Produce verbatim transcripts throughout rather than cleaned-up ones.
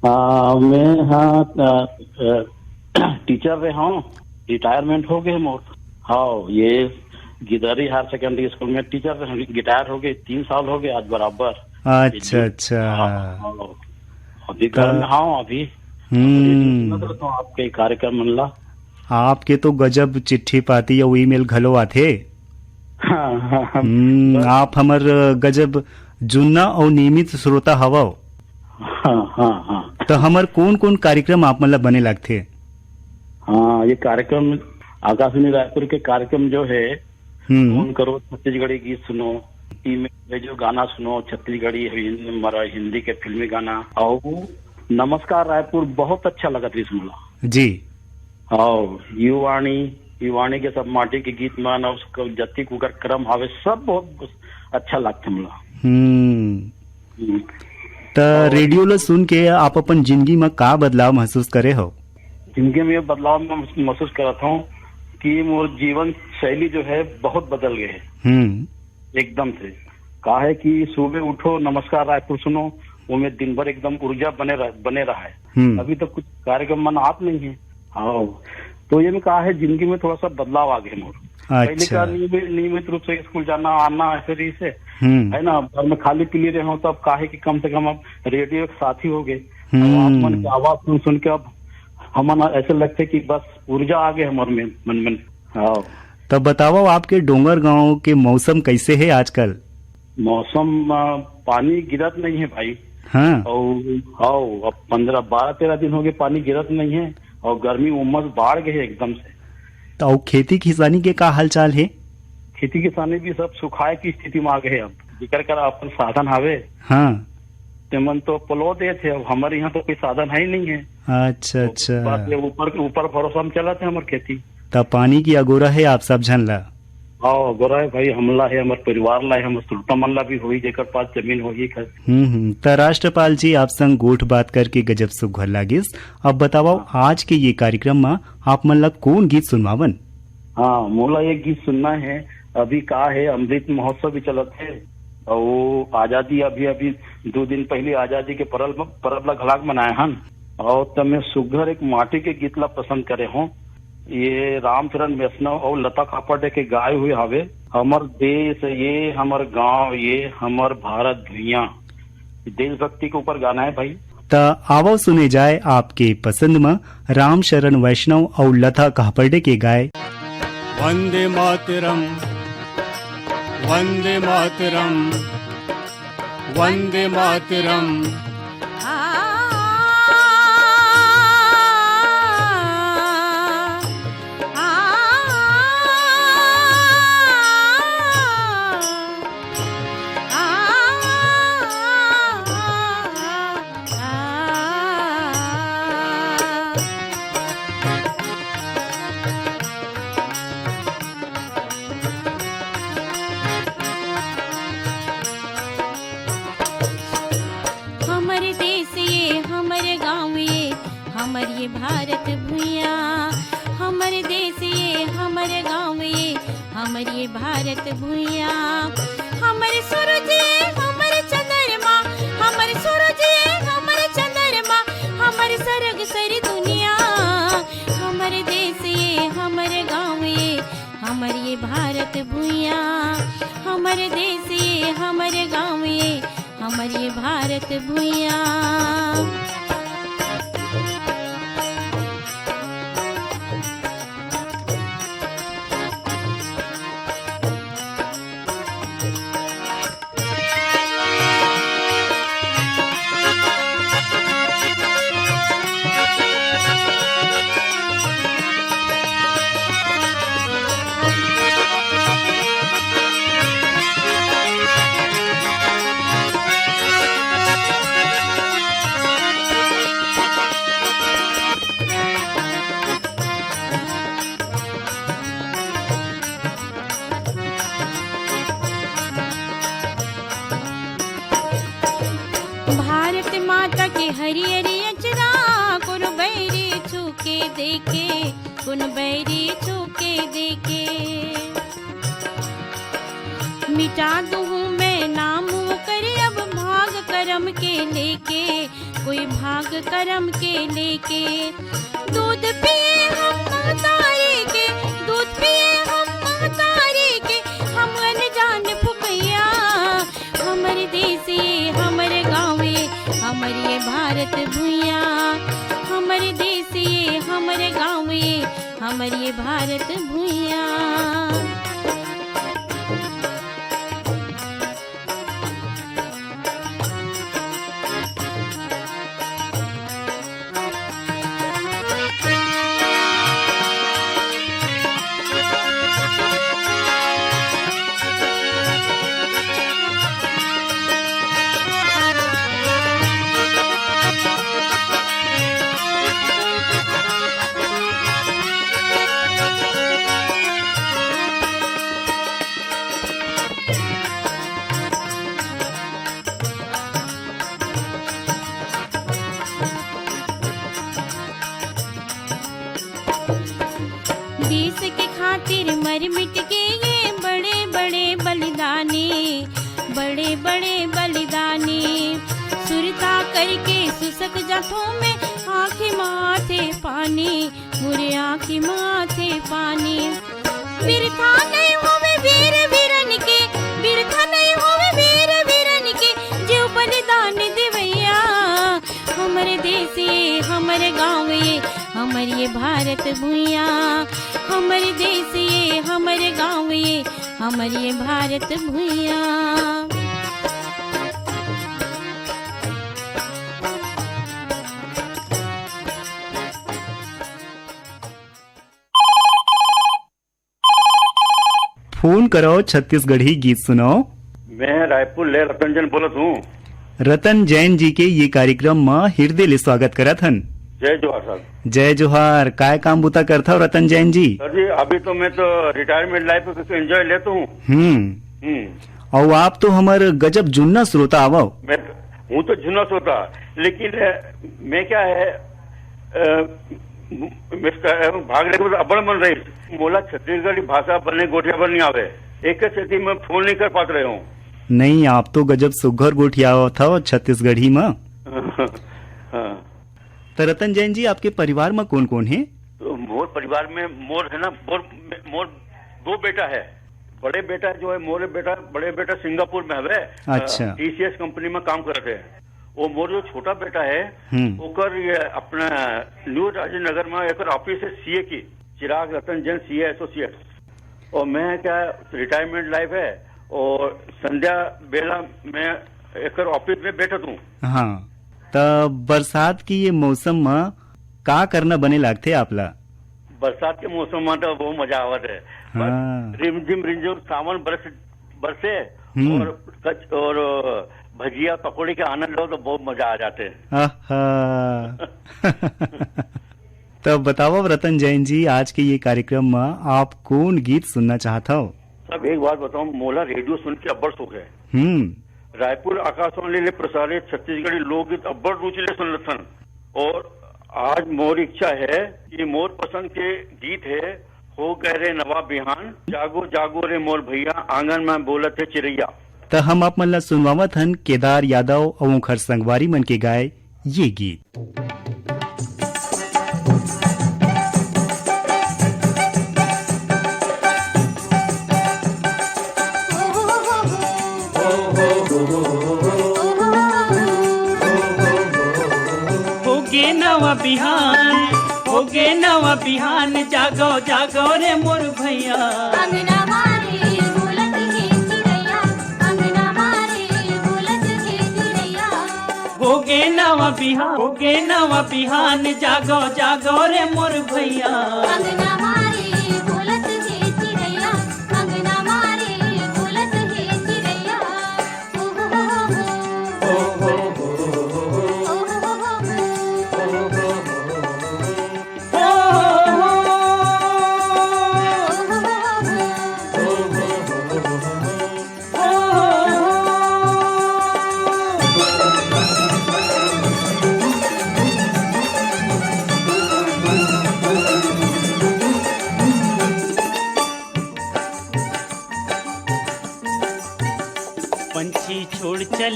आ, मैं, हाँ, आ, आ, टीचर रहे हूँ, रिटायरमेंट हो गए मोर। हाँ, ये गिदारी हायर सेकेंडरी स्कूल में टीचर रहे, रिटायर हो गए, तीन साल हो गए आज बराबर। अच्छा, अच्छा। हाँ, हाँ। अभी घर में, हाँ, अभी हम्म। सुनत रहता हूँ आपके कार्यक्रम मन ला। आपके तो गजब चिट्ठी पाती अउ ईमेल घलो आथे। हाँ, हाँ, हाँ। हम्म, आप हमर गजब जुन्ना अउ नियमित श्रोता हवव। हाँ, हाँ, हाँ। तो हमर कोन-कोन कार्यक्रम आप मन ला बने लगथे? हाँ, ये कार्यक्रम, आकाशवाणी रायपुर के कार्यक्रम जो है, हम्म। फोन करो, छत्तीसगढ़ी गीत सुनो, ईमेल भेजो, गाना सुनो, छत्तीसगढ़ी, हिंदी, मरा-, हिंदी के फिल्मी गाना, अउ नमस्कार रायपुर बहुत अच्छा लगत रहिस मोला। जी। हाँ, युवाणी, युवाणी के सब माटी के गीत मन, अउ उसको जतिक उकर क्रम हवे, सब बहुत अच्छा लगथे मोला। हम्म। हम्म। त अउ रेडियो ल सुन के आप अपन जिंदगी म का बदलाव महसूस करे हव? जिंदगी में ये बदलाव मैं महसूस करत हूँ कि मोर जीवन शैली जो है बहुत बदल गए है। हम्म। एकदम से। का है कि सुबह उठो, नमस्कार रायपुर सुनो, वो में दिन भर एकदम ऊर्जा बने रह-, बने रहा है। हम्म। अभी तो कुछ कार्यक्रम मन आत नहीं है। हाँ, तो ये में का है, जिंदगी में थोड़ा सा बदलाव आ गए मोर। पहले अच्छा। का नियमित, नियमित रूप से स्कूल जाना आना ऐसे रही से, हम्म। है ना, घर में खाली पीली रहे हो, तो अब का है कि कम से कम अब रेडियो एक साथी हो गए। अब आप मन हम्म। के आवाज सुन सुन के अब हमन ऐसे लगथे कि बस ऊर्जा आ गए हमर में, मन में। हाँ। तब बताओ, आपके डोंगरगांव के मौसम कैसे है आजकल? मौसम, अ, पानी गिरत नहीं है भाई। हाँ। और, हाँ, अब पन्द्रह, बारह, तेरह दिन हो गए, पानी गिरत नहीं है और गर्मी, उमस बाढ़ गए है एकदम से। तो खेती किसानी के का हालचाल है? खेती किसानी भी सब सुखाए की स्थिति में आ गए हैं। अब जेकर करा अपन साधन हावे, हाँ। ते मन तो पलो देत हे, अब हमर यहाँ तो कोई साधन है ही नहीं है। अच्छा, तो अच्छा। बात ये ऊपर के, ऊपर भरोसा में चलत हे हमर खेती। त पानी की अगोरा है आप सब झन ला? हाँ, अगोरा है भाई, हमला है, हमर परिवार ला है, हमर श्रोता मन ला भी होही, जेकर पास जमीन होही। हम्म, हम्म। त राष्ट्रपाल जी, आप संग गोठ बात करके गजब सुघर लागिस। अब बताओ, हाँ। आज के ये कार्यक्रम में आप मन ला कौन गीत सुनवावन? हाँ, मोला एक गीत सुनना है। अभी का है, अमृत महोत्सव भी चलत है, और आजादी, अभी, अभी दो दिन पहले आजादी के परल-, परब ला घलाक मनाए हन, और त मैं सुघर एक माटी के गीत ला पसंद करे हूँ। ये रामचरण वैष्णव और लता कापड़े के गाए हुए हवे, "हमर देश ये, हमर गांव ये, हमर भारत भुइयां।" देशभक्ति के ऊपर गाना है भाई। त आवव सुने जाए आपके पसंद म रामशरण वैष्णव अउ लता कापड़े के गाए। वंदे मातरम, वंदे मातरम, वंदे मातरम। हमर देश ये, हमर गाँव ये, हमर ये भारत भुइयां। हमर देश ये, हमर गाँव ये, हमर ये भारत भुइयां। हमर सूरज ये, हमर चंद्रमा, हमर सूरज ये, हमर चंद्रमा, हमर सरग सरी दुनिया। हमर देश ये, हमर गाँव ये, हमर ये भारत भुइयां। हमर देश ये, हमर गाँव ये, हमर ये भारत भुइयां। भारत माता के हरियरी अचरा, कोनो बैरी छू के देखे, कोनो बैरी छू के देखे। मिटा दूँ मैं नाम ओकर, अब भाग करम के लेके, कोई भाग करम के लेके। दूध पिए हम महतारी के, दूध पिए हम महतारी के, हम अनजान फुकैया। हमर देश ये हमर गाँव ये, हमर ये भारत भुइयाँ। हमर देश ये हमर गाँव ये, हमर ये भारत भुइयाँ। देश के खातिर मर मिट के ये बड़े बड़े बलिदानी, बड़े बड़े बलिदानी। सुरता करके सुसक जाथों में आँखी माथे पानी, मोरे आँखी माथे पानी। बिरथा नहीं होवे वीर वीरन के, बिरथा नहीं होवे वीर वीरन के, जो बलिदान देवैया। हमर देश ये हमर गाँव ये, हमर ये भारत भुइयाँ। हमर देश ये हमर गाँव ये, हमर ये भारत भुइयाँ। फोन करो, छत्तीसगढ़ी गीत सुनो। मैं रायपुर ले रतन जैन बोलत हूँ। रतन जैन जी के ये कार्यक्रम म हिरदे ले स्वागत करत हन। जय जोहार सर। जय जोहार। काय काम बुता करथव रतन जैन जी? सर जी, अभी तो मैं तो रिटायरमेंट लाइफ को एंजॉय लेता हूँ। हम्म। हम्म। अउ आप तो हमर गजब जुन्ना श्रोता आवव। मैं हूँ तो जुन्ना श्रोता, लेकिन, अ, मैं क्या है, अ, म-, मैं स-, भाग लेके मतलब अब्बड़ मन रही। मोला छत्तीसगढ़ी भाषा बने गोठिया बर नहीं आवे, एक सेती मैं फोन नहीं कर पात रहे हूँ। नहीं, आप तो गजब सुघर गोठियावत हव छत्तीसगढ़ी म। हाँ। त रतन जैन जी, आपके परिवार म कोन-कोन हे? तो मोर परिवार में मोर है ना, मोर, मोर दो बेटा है। बड़े बेटा जो है, मोरे बेटा, बड़े बेटा सिंगापुर में हवे। अच्छा। टीसीएस कंपनी में काम करत है। वो मोर जो छोटा बेटा है, हम्म। ओकर ये अपना न्यू राजेंद्र नगर में एकर ऑफिस है सीए की, चिराग रतन जैन सीए एसोसिएट्स। और मैं क्या, रिटायरमेंट लाइफ है और संध्या बेला में एकर ऑफिस में बैठत हूँ। हाँ, त बरसात के ये मौसम म का करना बने लागथे आप ला? बरसात के मौसम में तो बहुत मजा आवत है। बस हाँ। रिमझिम रिमझिम सावन बरस, बरसे हम्म। और कच-, और भजिया पकौड़ी का आनंद लो तो बहुत मजा आ जाते हैं। आहा। तब बताओ रतन जैन जी, आज के ये कार्यक्रम में आप कौन गीत सुनना चाहत हव? अब एक बात बताओ, मोला रेडियो सुन के अब्बड़ शौक है। हम्म। रायपुर आकाशवाणी ले प्रसारित छत्तीसगढ़ी लोकगीत अब्बड़ रुचि ले सुनथन। और आज मोर इच्छा है कि मोर पसंद के गीत है, हो गए रे नवा बिहान, जागो जागो रे मोर भैया, आंगन में बोलत है चिरैया। त हम आप मन ला सुनवावत हन केदार यादव अउ ओखर संगवारी मन के गाए ये गीत। होगे नवा बिहान, होगे नवा बिहान, जागो, जागो रे मोर भैया। अंगना मारे बोलत हे चिरैया, अंगना मारे बोलत हे चिरैया। होगे नवा बिहान, होगे नवा बिहान, जागो, जागो रे मोर भैया। अंगना मारे बोलत हे चिरैया, अंगना मारे बोलत हे चिरैया।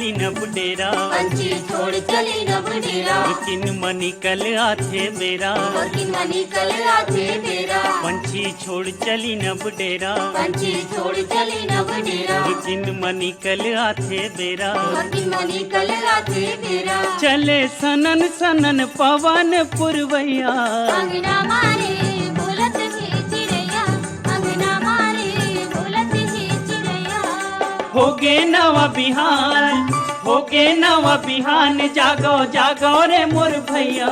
चली नब डेरा। पंछी छोड़ चली नब डेरा। किन मनी कल आथे बेरा। किन मनी कल आथे बेरा। पंछी छोड़ चली नब डेरा। पंछी छोड़ चली नब डेरा। किन मनी कल आथे बेरा। किन मनी कल आथे बेरा। चले सनन सनन पवन पुरवैया। अंगना मारे बोलत हे चिड़ैया। अंगना मारे बोलत हे चिड़ैया। होगे नवा बिहान, होगे नवा बिहान, जागो, जागो रे मोर भैया।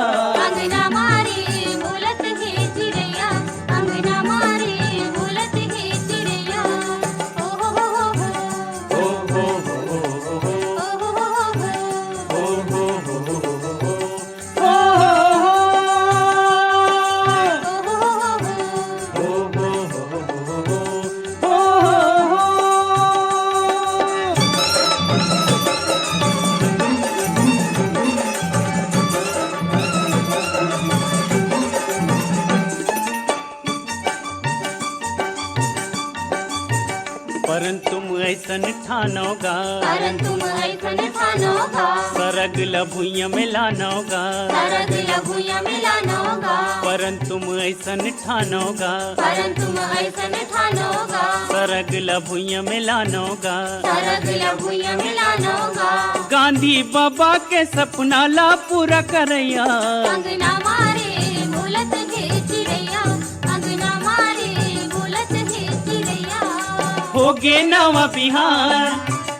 अंगना मारे बोलत हे चिड़ैया, अंगना मारे बोलत हे चिड़ैया। ओ हो हो हो हो। ओ हो हो हो हो। ओ हो हो हो हो। परंतु तुम ऐसन ठानोगा। परंतु तुम ऐसन ठानोगा। सरग ल भुइयां में लानोगा। सरग ल भुइयां में लानोगा। परंतु तुम ऐसन ठानोगा। परंतु तुम ऐसन ठानोगा। सरग ल भुइयां में लानोगा। सरग ल भुइयां में लानोगा। गांधी बाबा के सपना ला पूरा करैया। अंगना मारे बोलत हे चिड़ैया। अंगना मारे बोलत हे चिड़ैया। होगे नवा बिहान,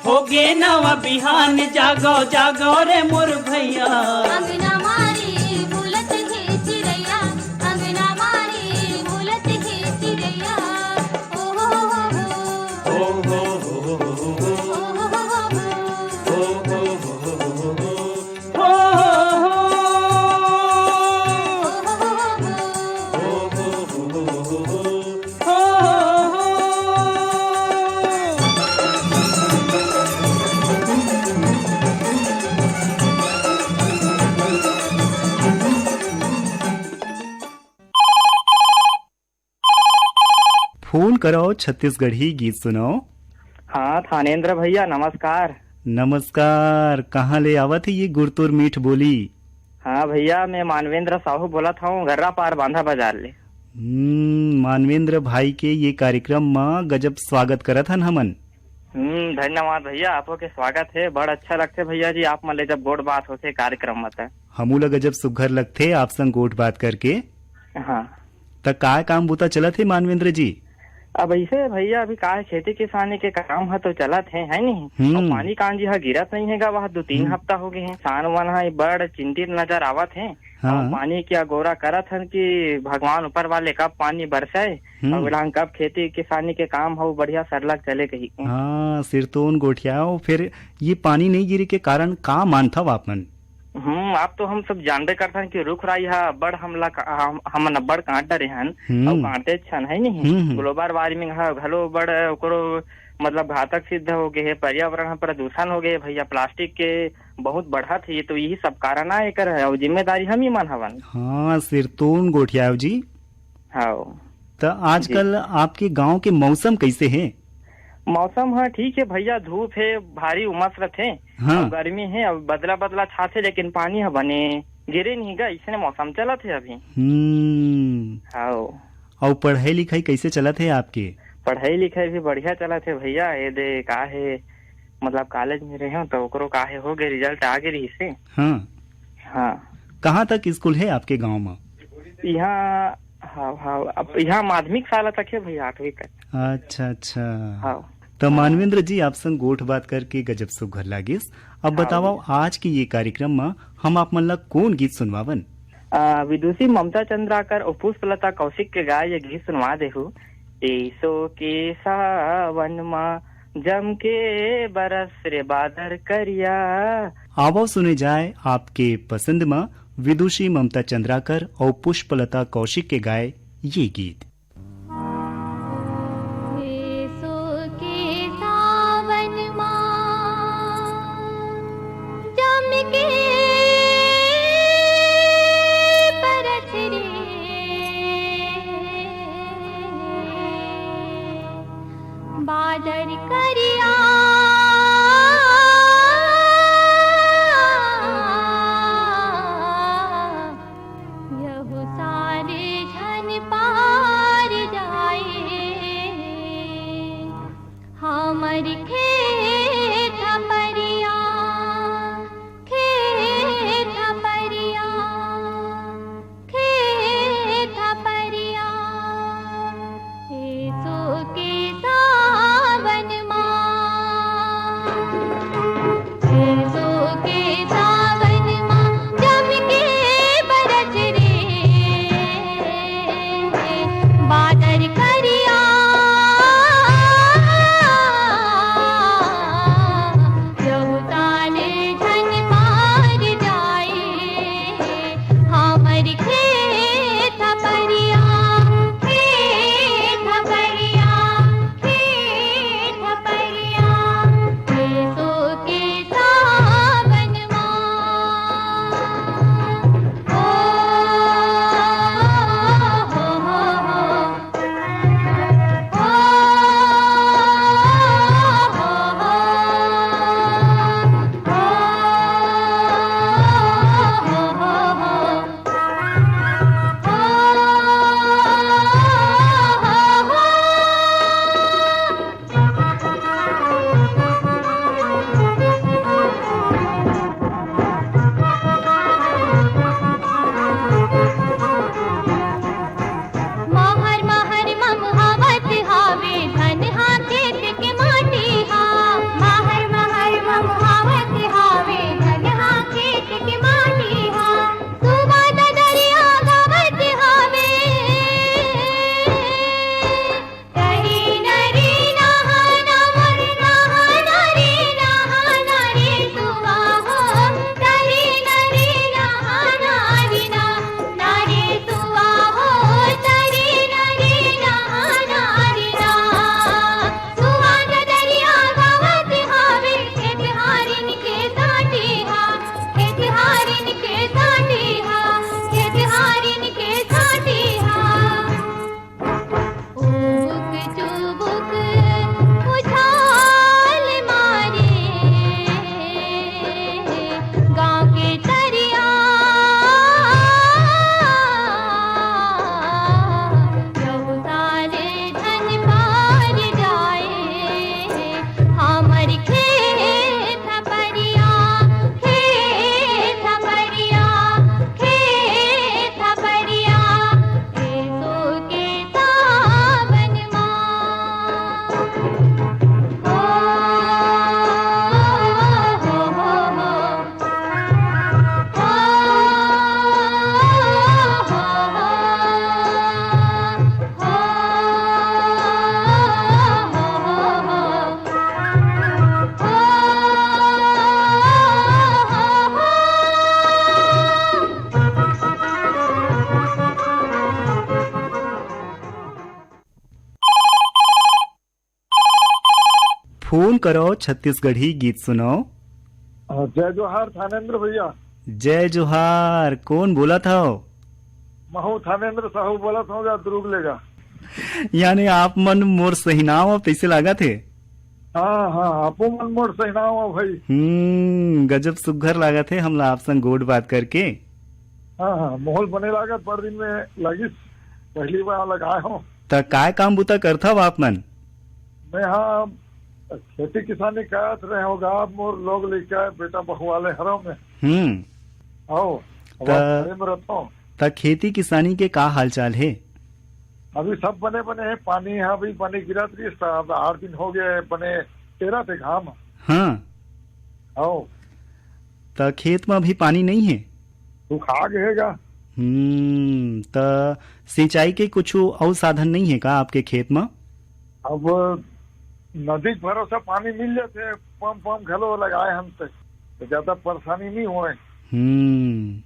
होगे नवा बिहान, जागो, जागो रे मोर भैया। अंगना मारे बोलत हे चिड़ैया। अंगना मारे बोलत हे चिड़ैया। ओ हो हो हो। ओ हो हो हो। ओ हो हो हो। ओ हो हो हो। फोन करव, छत्तीसगढ़ी गीत सुनव। हाँ, थानेंद्र भैया, नमस्कार। नमस्कार, कहाँ ले आवत हे ये गुरतुर मीठ बोली? हाँ भैया, मैं मानवेंद्र साहू बोलत हूँ, गर्रा पार बांधा बाजार ले। हम्म, मानवेंद्र भाई के ये कार्यक्रम म गजब स्वागत करत हन हमन। हम्म, धन्यवाद भैया, आपो के स्वागत हे। बड़ अच्छा लगथे भैया जी, आप मन ले जब गोठ बात होथे कार्यक्रम म त। हमू ल गजब सुग्घर लगथे आप संग गोठ बात करके। हाँ। त काय काम बूता चलत हे मानवेंद्र जी? अब ऐसे भैया, अभी का हे, खेती किसानी के काम ह तो चलत हे, है नहीं? हम्म। अउ पानी कांजी ह गिरत नहीं हे गा, वह दू तीन हम्म। हफ्ता हो गए हे। किसान मन ह बड़ चिंतित नजर आवत हे। हाँ। अउ पानी के अगोरा करत हन कि भगवान ऊपर वाले कब पानी बरसाए, हम्म। अउ ओला हम कब खेती किसानी के काम ह बढ़िया सरलग चले कही के। हाँ, सिरतोन गोठियाओ, फिर ये पानी नहीं गिरे के कारण का मानथव आप मन? हम्म, आप तो हम सब जानबे करथन कि रुख राई ह बड़ हमला का-, हम, हमन अब्बड़ काट डरे हन, हम्म। अउ काटेच हन, है नहीं? हम्म, हम्म। ग्लोबल वार्मिंग ह घलो बड़ ओकरो मतलब घातक सिद्ध हो गए हे, पर्यावरण ह प्रदूषण हो गए हे भैया, प्लास्टिक के बहुत बढ़त हे, ये तो यही सब कारण आय एकर, अउ जिम्मेदारी हम ही मन हवन। हाँ, सिरतोन गोठियाव जी। हाँ। त आजकल जी। आपके गांव के मौसम कैसे हे? मौसम ह ठीक हे भैया, धूप हे, भारी उमस रथे, हाँ। अउ गर्मी हे, अउ बदला बदला छाथे, लेकिन पानी ह बने गिरे नहीं गा, इसने मौसम चलत हे अभी। हम्म। हाँ। अउ पढ़ाई लिखाई कैसे चलत हे आपके? पढ़ाई लिखाई भी बढ़िया चलत हे भैया। ये दे का हे, मतलब कॉलेज में रहे हो तो ओकरो का हे हो गए, रिजल्ट आ गए रहिस हे। हाँ। हाँ। कहाँ तक स्कूल हे आपके गांव में? यहाँ, हाँ, हाँ, अब यहाँ माध्यमिक शाला तक हे भैया, आठवीं तक। अच्छा, अच्छा। हाँ। त हाँ। मानवेंद्र जी, आप संग गोठ बात करके गजब सुघर लागिस। अब हाँ बताओ, भैया। आज के ये कार्यक्रम में हम आप मन ला कौन गीत सुनवावन? आ, विदुषी ममता चंद्राकर अउ पुष्पलता कौशिक के गाय ये गीत सुनवा देहू। एसो के सावन मा जम के बरस रे बादर करिया। आवव सुने जाय आपके पसंद मा विदुषी ममता चंद्राकर अउ पुष्पलता कौशिक के गाय ये गीत। एसो के सावन मा जम के बरस रे बादर करिया। फोन करो, छत्तीसगढ़ी गीत सुनो। अ, जय जोहार थानेंद्र भैया। जय जोहार, कौन बोलत हव? महू थानेंद्र साहू बोलत हव, जा दुर्ग लेगा। यानी आप मन मोर सहिनाव अब तइसे लागत हे? हाँ, हाँ, आपो मन मोर सहिनाव अब भाई। हम्म, गजब सुग्घर लागत हे हमला आप संग गोठ बात करके। हाँ, हाँ, माहौल बने लागत, बड़ दिन में लगिस, पहली बार लगाए हो। त काय काम बुता करथव आप मन? मैं हाँ खेती किसानी करत रहे होगा, अब मोर लोग लइका बेटा बहु वाले हरव में। हम्म। आओ, अब त, आप घरे में रहता हूँ। त खेती किसानी के का हालचाल हे? अभी सब बने बने हे, पानी यहाँ अभी बने गिरत रहिस, त अब आठ दिन हो गए बने तेरह थे घाम। हाँ। आओ। त खेत में अभी पानी नहीं है? सुखा गए हे गा। हम्म, त सिंचाई के कुछ अउ साधन नहीं है का आपके खेत में? अब नदी के भरोसा पानी मिल जाथे, पंप पंप घलो लगाए हन ते, त ज्यादा परेशानी नहीं होए। हम्म,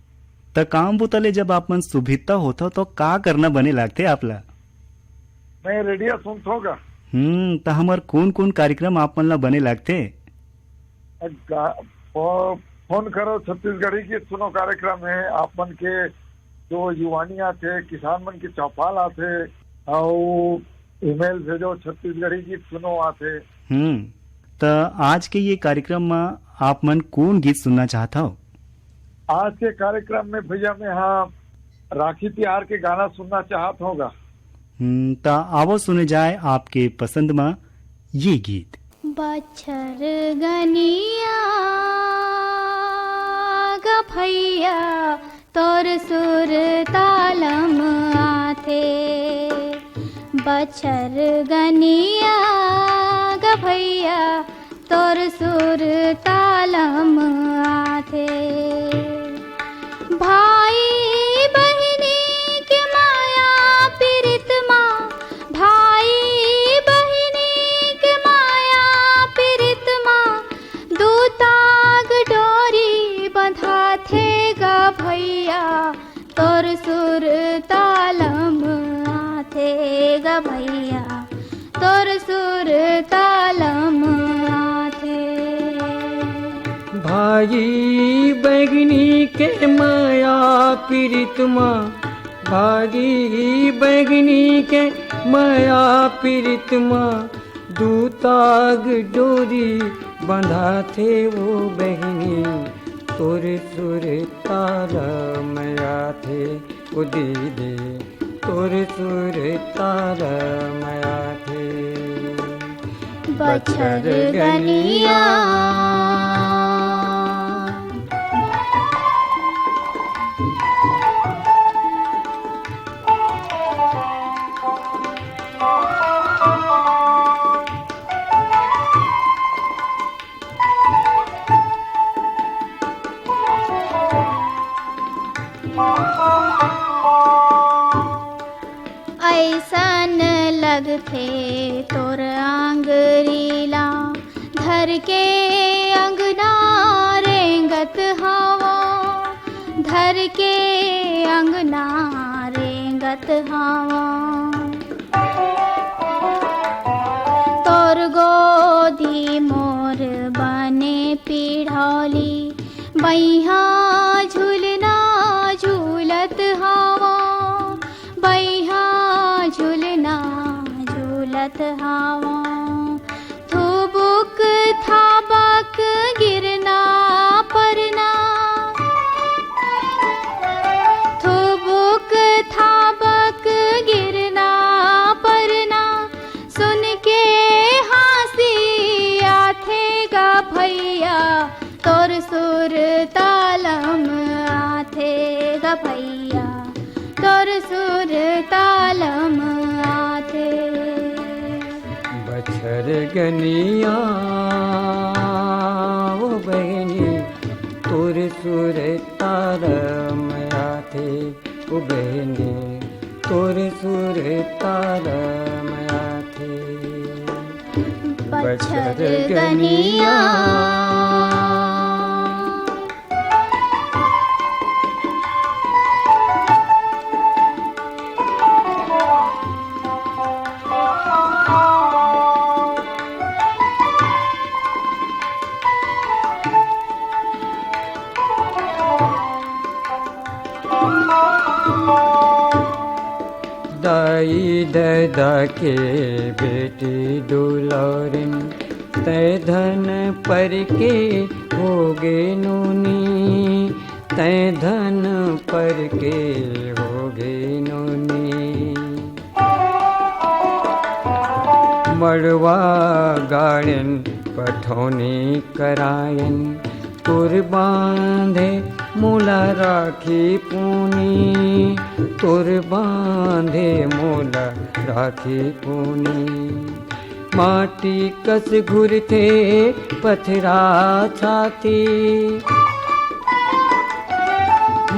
त काम बुता ले जब आप मन सुभिता होथव, तो का करना बने लागथे आप ला? मैं रेडियो सुनथों गा। हम्म, त हमर कौन कौन कार्यक्रम आप मन ला बने लागथे? गा-, फो-, फोन करो छत्तीसगढ़ी गीत सुनो कार्यक्रम है, आप मन के जो युवानी आथे, किसान मन के चौपाल आथे, अउ ईमेल भेजो छत्तीसगढ़ी गीत सुनो आथे। हम्म, त आज के ये कार्यक्रम में आप मन कौन गीत सुनना चाहत हव? आज के कार्यक्रम में भैया मैं हाँ राखी तिहार के गाना सुनना चाहत हूँ गा। हम्म, त आवो सुने जाए आपके पसंद में ये गीत। बछर गनिया ग भैया तोर सुर तालम आथे। बछर गनिया ग भैया तोर सुर तालम आथे। भाई बहिनी के माया पीरित मा, भाई बहिनी के माया पीरित मा, दू ताग डोरी बंधाथे गा भैया, तोर सुर तालम आथे ग भैया, तोर सुर तालम आथे। भाई बहिनी के मया पीरित मा, भाई बहिनी के मया पीरित मा, दू ताग डोरी बंधाथे वो बहिनी, तोर सुर तालम आथे ओ दीदी, तोर सुर तालम आथे। बछर गनिया। अइसन लगथे तोर आंगरी ला, धर के अंगना रेंगत हवा, धर के अंगना रेंगत हवा। तोर गोदी मोर बने पिढ़ौली, बइहा झुलना झूलत हवा, बइहा झुलना झूलत हवा। थुबुक थाबक गिरना परना, थुबुक थाबक गिरना परना, सुन के हाँसी आथे ग भैया, तोर सुर तालम आथे ग भैया, तोर सुर तालम आथे। बछर गनिया ओ बहिनी, तोर सुर तालम आथे ओ बहिनी, तोर सुर तालम आथे। बछर गनिया। दाई ददा के बेटी दुलौरिन, तै धन पर के होगे नोनी, तै धन पर के होगे नोनी। मड़वा गाड़ेन पठौनी करायन, तोर बांधे मोला राखी पूनी, तोर बांधे मोला राखी पूनी। माटी कस घुरथे पथरा छाती,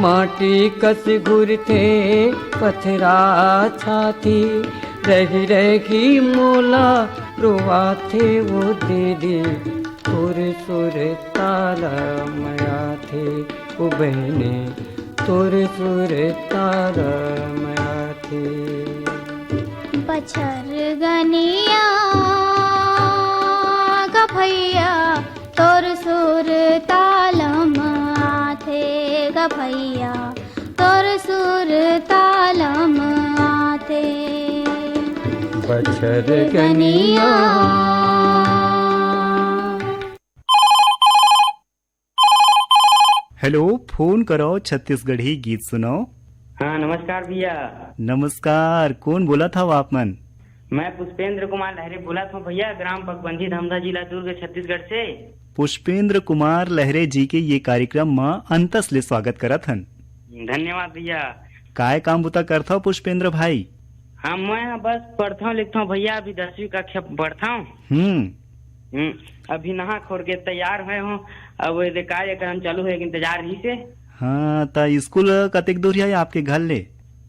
माटी कस घुरथे पथरा छाती, रही रही मोला रोवाथे वो दीदी, तोर सुर तालम आथे ओ बहिनी, तोर सुर तालम आथे। बछर गनिया ग भैया, तोर सुर तालम आथे ग भैया, तोर सुर तालम आथे। बछर गनिया। हेलो, फोन करो, छत्तीसगढ़ी गीत सुनो। हाँ, नमस्कार भैया। नमस्कार, कौन बोलत हव आप मन? मैं पुष्पेंद्र कुमार लहरे बोलत हूँ भैया, ग्राम पकबंधी धमधा, जिला दुर्ग, छत्तीसगढ़ से। पुष्पेंद्र कुमार लहरे जी के ये कार्यक्रम म अंतस ले स्वागत करत हन। धन्यवाद भैया। काय काम बुता करथव पुष्पेंद्र भाई? हाँ, मैं ह बस पढ़थव लिखथव भैया, अभी दसवीं कक्षा पढ़थव। हम्म। हम्म, अभी नहा खोर के तैयार होए हूँ, अब एदे कार्यक्रम चालू होए के इंतजार रही से। हाँ, त स्कूल कतेक दूर है आपके घर ले?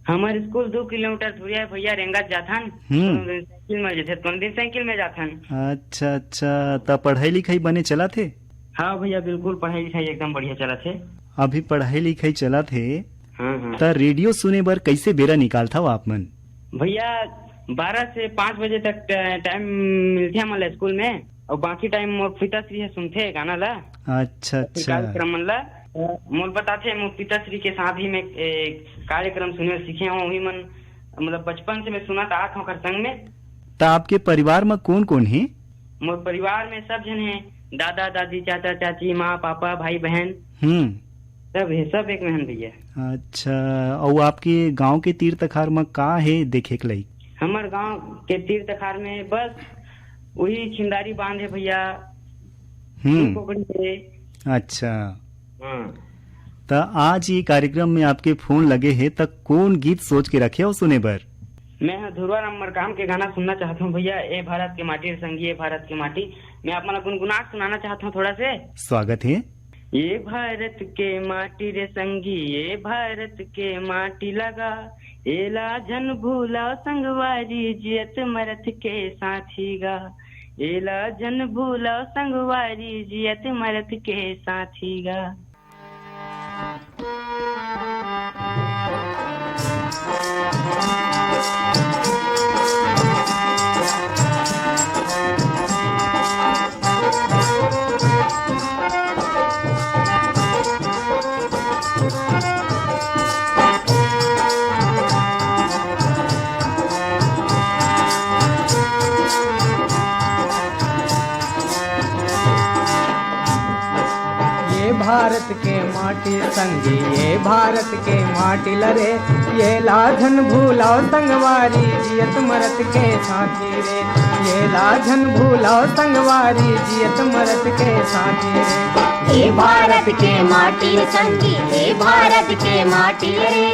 हमर स्कूल दो किलोमीटर दूर है भैया, रेंगत जाथन। हम्म। कोनो दिन साइकिल में जथे, कोनो दिन साइकिल में जाथन। अच्छा, अच्छा, त पढ़ाई लिखाई बने चलत हे? हाँ भैया, बिल्कुल पढ़ाई लिखाई एकदम बढ़िया चलत हे। अभी पढ़ाई लिखाई चलत हे, हाँ, हाँ। त रेडियो सुने बर कइसे बेरा निकालथव आप मन? भैया, बारह से पाँच बजे तक ट-, टाइम मिलथे हमन ला स्कूल में, अउ बाकी टाइम मोर पिताश्री ह सुनथे गाना ला। अच्छा, अच्छा। कार्यक्रम मन ला। मोर बताथे, मोर पिताश्री के साथ ही मैं, ए, कार्यक्रम सुने सीखे हूँ, वही मन, मतलब, बचपन से मैं सुनत आत हूँ ओकर संग में। त आपके परिवार म कोन-कोन हे? मोर परिवार में सब झन हे, दादा, दादी, चाचा, चाची, माँ, पापा, भाई, बहन। हम्म। सब हे, सब एक में हन भैया। अच्छा, अउ आपके गांव के तीर तखार म का हे देखे के लायक? हमर गांव के तीर तखार में बस वही खिंदारी बांध हे भैया, हम्म। दू कोकड़ी हे। अच्छा। हाँ। त आज ये कार्यक्रम में आपके फोन लगे हे, त कोन गीत सोच के रखे हो सुने बर? मैं ह धुरवा राम मरकाम के गाना सुनना चाहत हूँ भैया, ए भारत के माटी रे संगी, ए भारत के माटी। मैं आप मन ला गुनगुना के सुनाना चाहत हूँ थोड़ा से। स्वागत हे। ए भारत के माटी रे संगी, ए भारत के माटी लगा, एला झन भूला संगवारी, जियत मरत के साथी गा। एला झन भूला संगवारी, जियत मरत के साथी गा। ये भारत के माटी संगी, ये भारत के माटी लरे, ये ला झन भूलाओ संगवारी, जियत मरत के साथी रे। ये ला झन भूलाओ संगवारी, जियत मरत के साथी रे। हे भारत के माटी संगी, हे भारत के माटी रे,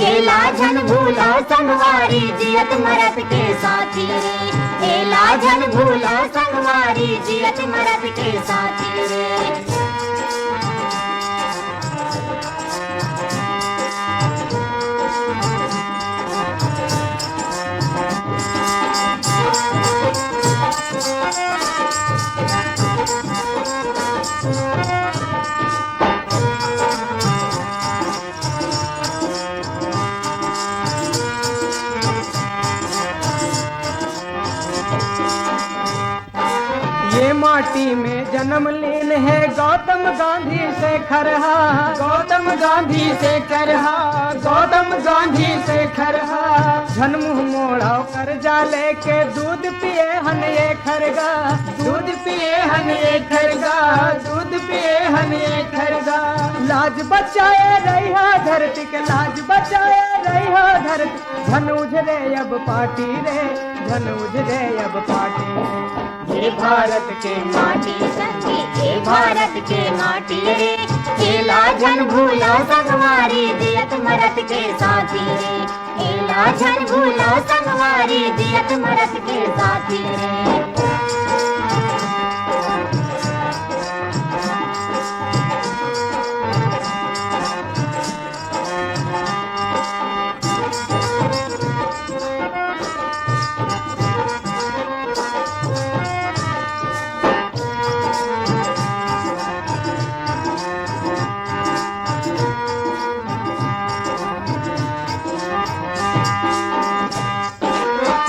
ये ला झन भूलाओ संगवारी, जियत मरत के साथी रे। ये ला झन भूलाओ संगवारी, जियत मरत के साथी रे। ये माटी में जन्म लीन हे गौतम गांधी शेखर हा, गौतम गांधी शेखर हा, गौतम गांधी शेखर हा। झन मुंह मोड़ाओ, कर्जा लेके दूध पिए हन ये खरगा, दूध पिए हन ये खरगा, दूध पिए हन ये खरगा। लाज बचाए रहिहा धरती के, लाज बचाए रहिहा धरती। झन उझरे अब पाटी रे, झन उझरे अब पाटी रे। हे भारत के माटी संगी, हे भारत के माटी रे, एला झन भूलो संगवारी, जियत मरत के साथी रे। एला झन भूलो संगवारी, जियत मरत के साथी रे।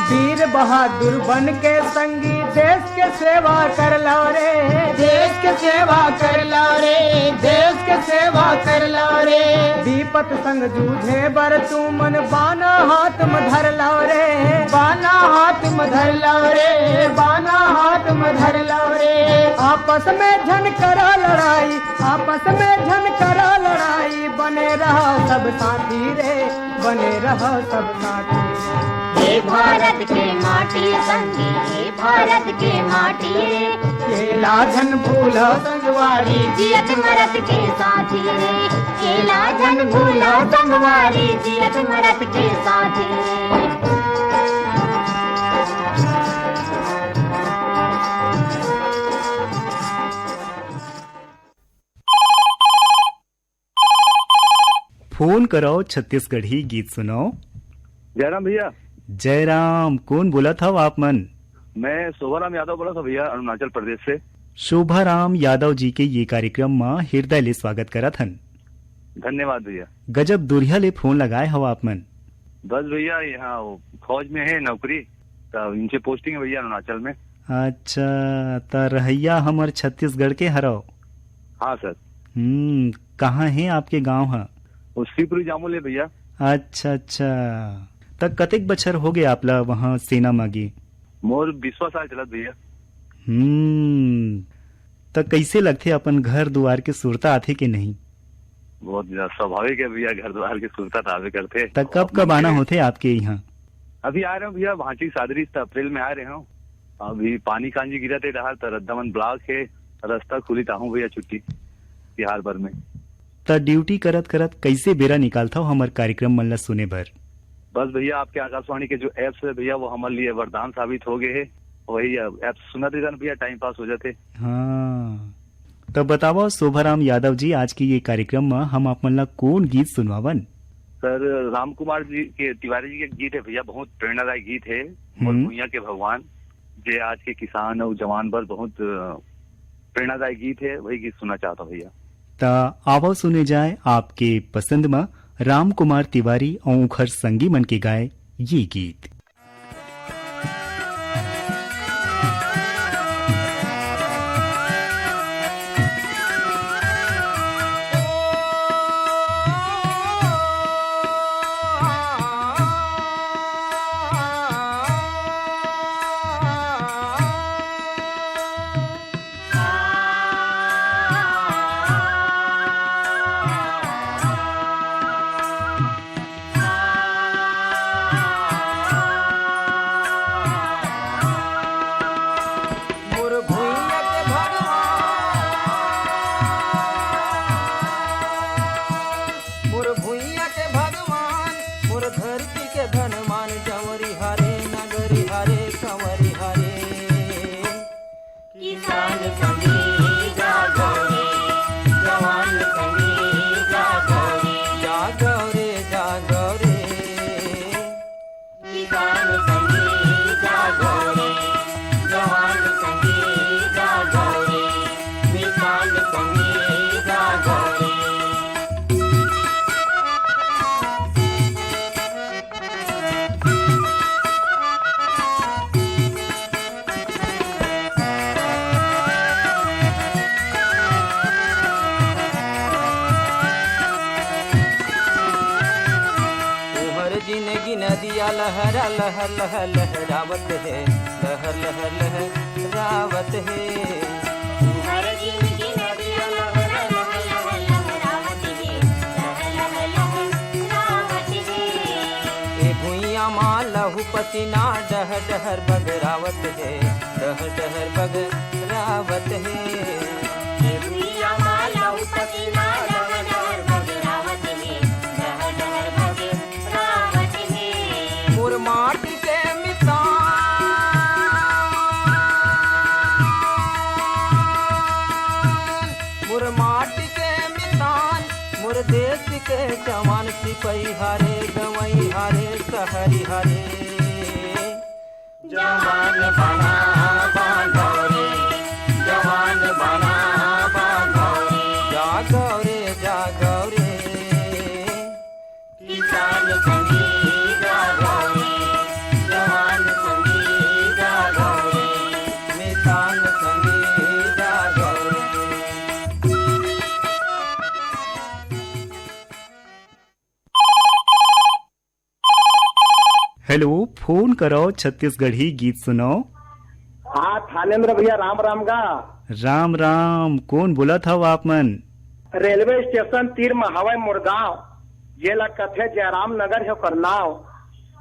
वीर बहादुर बन के संगी देश के सेवा कर लो रे, देश के सेवा कर लो रे, देश के सेवा कर लो रे। विपत संग जूझे बर तुमन बाना हाथ म धर लो रे, बाना हाथ म धर लो रे, बाना हाथ म धर लो रे। आपस में झन करा लड़ाई, आपस में झन करा लड़ाई, बने रहा सब साथी रे, बने रहा सब साथी रे। हे भारत के माटी संगी, हे भारत के माटी रे, एला झन भूलो संगवारी, जियत मरत के साथी रे। एला झन भूलो संगवारी, जियत मरत के साथी रे। फोन करव, छत्तीसगढ़ी गीत सुनव। जयराम भैया। जयराम, कोन बोलत हव आप मन? मैं शोभाराम यादव बोलत हव भैया, अरुणाचल प्रदेश से। शोभाराम यादव जी के ये कार्यक्रम म हृदय ले स्वागत करत हन। धन्यवाद भैया। गजब दुरिहा ले फोन लगाए हव आप मन। बस भैया, यहाँ वो फौज में है नौकरी, तो इनसे पोस्टिंग है भैया अरुणाचल में। अच्छा, त रहइया हमर छत्तीसगढ़ के हरव? हाँ सर। हम्म, कहाँ हे आपके गांव ह? वो शिवपुरी जामुल है भैया। अच्छा, अच्छा। त कतेक बछर हो गे आप ला वहाँ सेना म गे? मोर बीसवाँ साल चलत भैया। हम्म, त कइसे लगथे, अपन घर दुआर के सुरता आथे के नहीं? बहुत ज्यादा स्वाभाविक है भैया, घर दुआर के सुरता तो आवे करथे। त कब कब आना होथे आपके यहाँ? अभी आ रहे हूँ भैया, भांची सादरी त अप्रैल में आ रहे हूँ। अभी पानी कांजी गिरत हे डहार, त रद्दा मन block हे, रस्ता खुली त आहूँ भैया छुट्टी तिहार भर में। त ड्यूटी करत करत कइसे बेरा निकालथव हमर कार्यक्रम मन ला सुने बर? बस भैया, आपके आकाशवाणी के जो एप्स है भैया, वो हमारे लिए वरदान साबित हो गए है। वही एप्स सुनत रहिथन भैया, टाइम पास हो जाथे। हाँ, त बतावव शोभाराम यादव जी, आज के ये कार्यक्रम म हम आप मन ला कोन गीत सुनवावन? सर, राम कुमार जी के, तिवारी जी के गीत है भैया, बहुत प्रेरणादायक गीत है। मोर हम्म। भुइयां के भगवान, जे आज के किसान और जवान बर बहुत, अ, प्रेरणादायक गीत है, वही गीत सुनना चाहता हूँ भैया। त आवव सुने जाए आपके पसंद म राम कुमार तिवारी अउ उखर संगी मन के गाए ये गीत। मोर भुइयां के भगवान, मोर भुइयां के भगवान, मोर धरती के धनवान, जंवरी हरे, नगरी हरे, कंवरी हरे। किसान संगी जागो रे, जवान संगी जागो रे। जागो रे, जागो रे। किसान संगी जागो रे, जवान संगी जागो रे, किसान संगी जागो रे। तुहर जिनगी नदिया लहरा लहर लहर लहरावत हे, लहर लहर लहरावत हे। तुहर जिनगी नदिया लहरा लहर लहर लहरावत हे, लहर लहर लहरावत हे। ए भुइयां मा लहू पसीना डहर डहर बगरावत हे, डहर डहर बगरावत हे। ए भुइयां मा लहू पसीना डहर डहर बगरावत हे, डहर डहर बगरावत हे। मोर माटी के मितान, मोर माटी के मितान, मोर देश के जवान सिपही हरे, गंवई हरे, सहरी हरे। जवान बना बांधो रे, जवान बना बांधो रे। जागो रे, जागो रे। किसान संगी जागो रे, जवान संगी जागो रे, किसान संगी जागो रे। हेलो, फोन करो, छत्तीसगढ़ी गीत सुनो। हाँ, थानेंद्र भैया, राम राम गा। राम राम, कोन बोलत हव आप मन? रेलवे स्टेशन तीर म हवय मोर गांव, जेला कथे जयराम नगर हे ओकर नाव।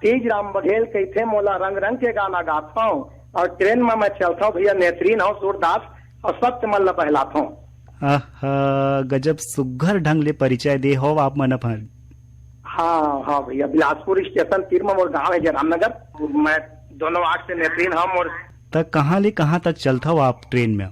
तीज राम बघेल कहिथे मोला, रंग रंग के गाना गाथंव, अउ ट्रेन म मैं चलथंव भैया, नेतरीन हंव सूरदास, अउ सब के मन ल बहलाथंव। आहा, गजब सुग्घर ढंग ले परिचय दे हव आप मन अपन। हाँ, हाँ भैया, बिलासपुर स्टेशन तीर म मोर गांव हे जयराम नगर। मैं दोनों आंख से नेतरीन हंव मोर। त कहाँ ले कहाँ तक चलथव आप ट्रेन में?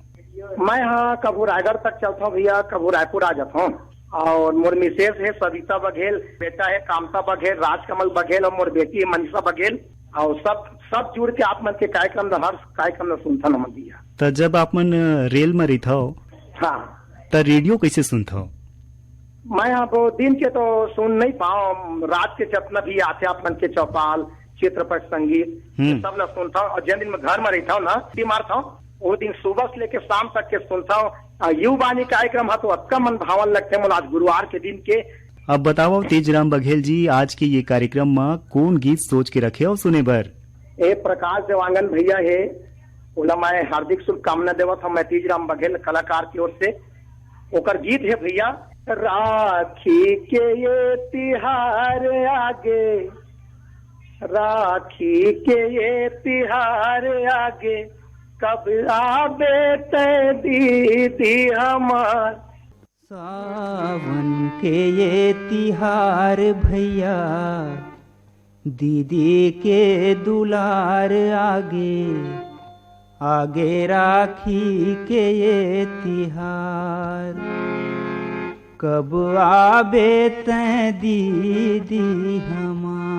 मैं हाँ, कभू रायगढ़ तक चलथंव भैया, कभू रायपुर आ जाथंव। अउ मोर मिसेज हे सविता बघेल, बेटा हे कामता बघेल, राजकमल बघेल, अउ मोर बेटी हे मनीषा बघेल। अउ सब, सब जुड़ के आप मन के कार्यक्रम ल, हर कार्यक्रम ल सुनथन हमन भैया। त जब आप मन रेल में रहिथव, हाँ। त रेडियो कइसे सुनथव? मैं ह वो दिन के तो सुन नहीं पाव, रात के जतना भी आथे आप मन के चौपाल, चित्रपट, संगीत, हम्म। सब ला सुनथव। और जिन दिन मैं घर में रहथव ना, छुट्टी मारथव, वो दिन सुबह से लेके शाम तक के सुनथव। आ, युववाणी कार्यक्रम ह तो अतका मन भावन लगथे मोला आज गुरुवार के दिन के। अब बतावव तेजराम बघेल जी, आज के ये कार्यक्रम म कौन गीत सोच के रखे हव सुने बर? ए प्रकाश देवांगन भैया हे, ओला मैं हार्दिक शुभकामना देवत हव मैं तेजराम बघेल कलाकार की ओर से। ओकर गीत हे भैया, राखी के ये तिहार आगे, राखी के ये तिहार आगे, कब आबे तै दीदी हमार। सावन के ये तिहार भैया, दीदी के दुलार आगे, आगे राखी के ये तिहार। कब आबे तै दीदी हमार।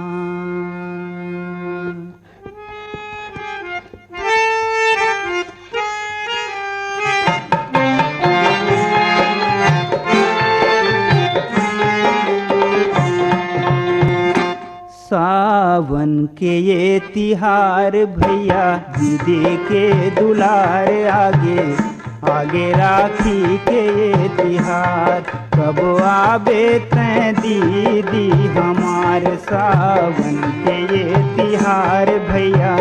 सावन के ये तिहार भैया, दीदी के दुलार आगे, आगे राखी के ये तिहार। कब आबे तै दीदी हमार, सावन के ये तिहार भैया,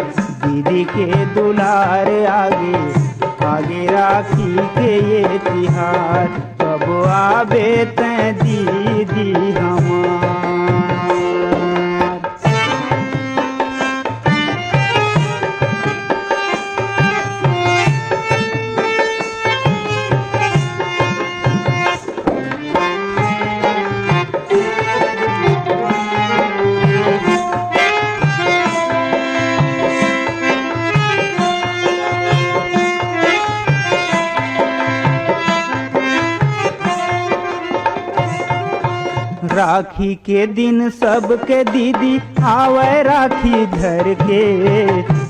दीदी के दुलार आगे, आगे राखी के ये तिहार। कब आबे तै दीदी हमार। राखी के दिन सबके दीदी आवै राखी धर के,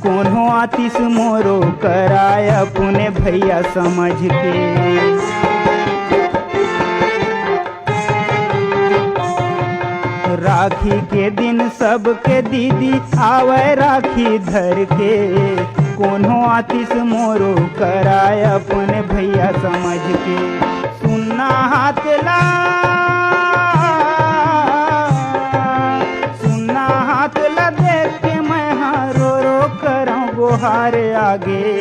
कोनो आतिस मोरो कराय अपने भैया समझ के। राखी के दिन सबके दीदी आवै राखी धर के, कोनो आतिस मोरो कराय अपने भैया समझ के। सुन्ना हाथ ला, सुन्ना हाथ ला देख के मैं हा रो रो करौं गोहार आगे।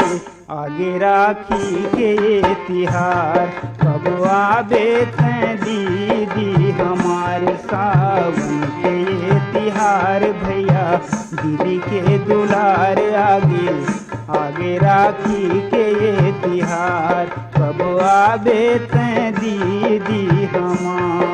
आगे राखी के ये तिहार, कब आबे तै दीदी हमार। सावन के ये तिहार भैया, दीदी के दुलार आगे, आगे राखी के ये तिहार, कब आबे तै दीदी हमार।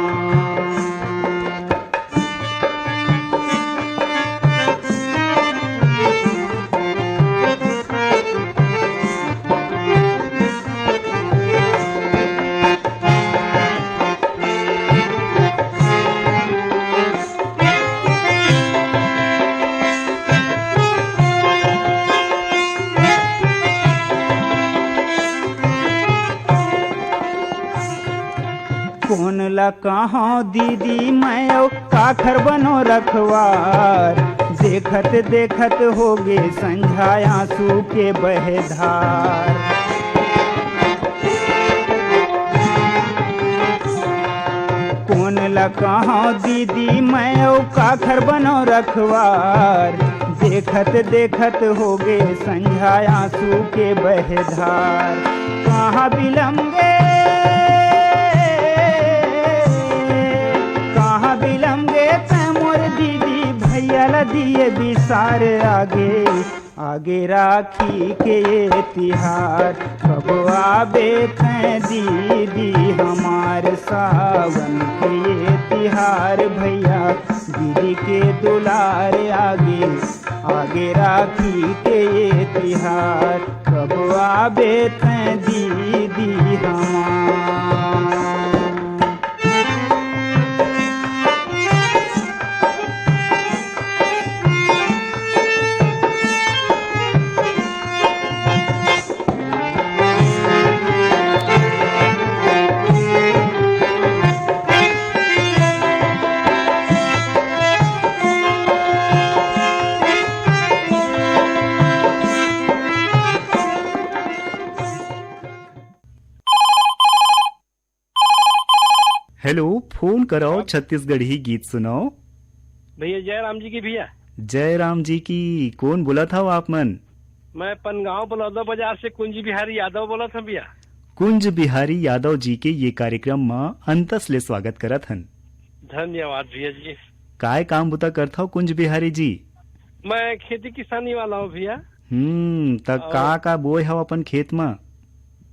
कोन ला कहों दीदी मैं अउ काखर बनो रखवार, देखत देखत होगे संझा आंसू के बहे धार। कोन ला कहों दीदी मैं अउ काखर बनो रखवार, देखत देखत होगे संझा आंसू के बहे धार। कहाँ बिलम गे, कहाँ बिलम गे तै मोर दीदी, भैया ला दिए बिसार आगे। आगे राखी के ये तिहार, कब आबे तै दीदी हमार। सावन के ये तिहार भैया, दीदी के दुलार आगे, आगे राखी के ये तिहार, कब आबे तै दीदी हमार। करव, हाँ। छत्तीसगढ़ी गीत सुनव। भैया, जय राम जी की भैया। जय राम जी की। कौन बोलत हव आप मन? मैं पनगांव बलौदा बाजार से कुंज बिहारी यादव बोलत हंव भैया। कुंज बिहारी यादव जी के ये कार्यक्रम म अंतस ले स्वागत करत हन। धन्यवाद भैया जी। काय काम बुता करथव कुंज बिहारी जी? मैं खेती किसानी वाला हूँ भैया। हम्म, त और का का बोए हव अपन खेत म?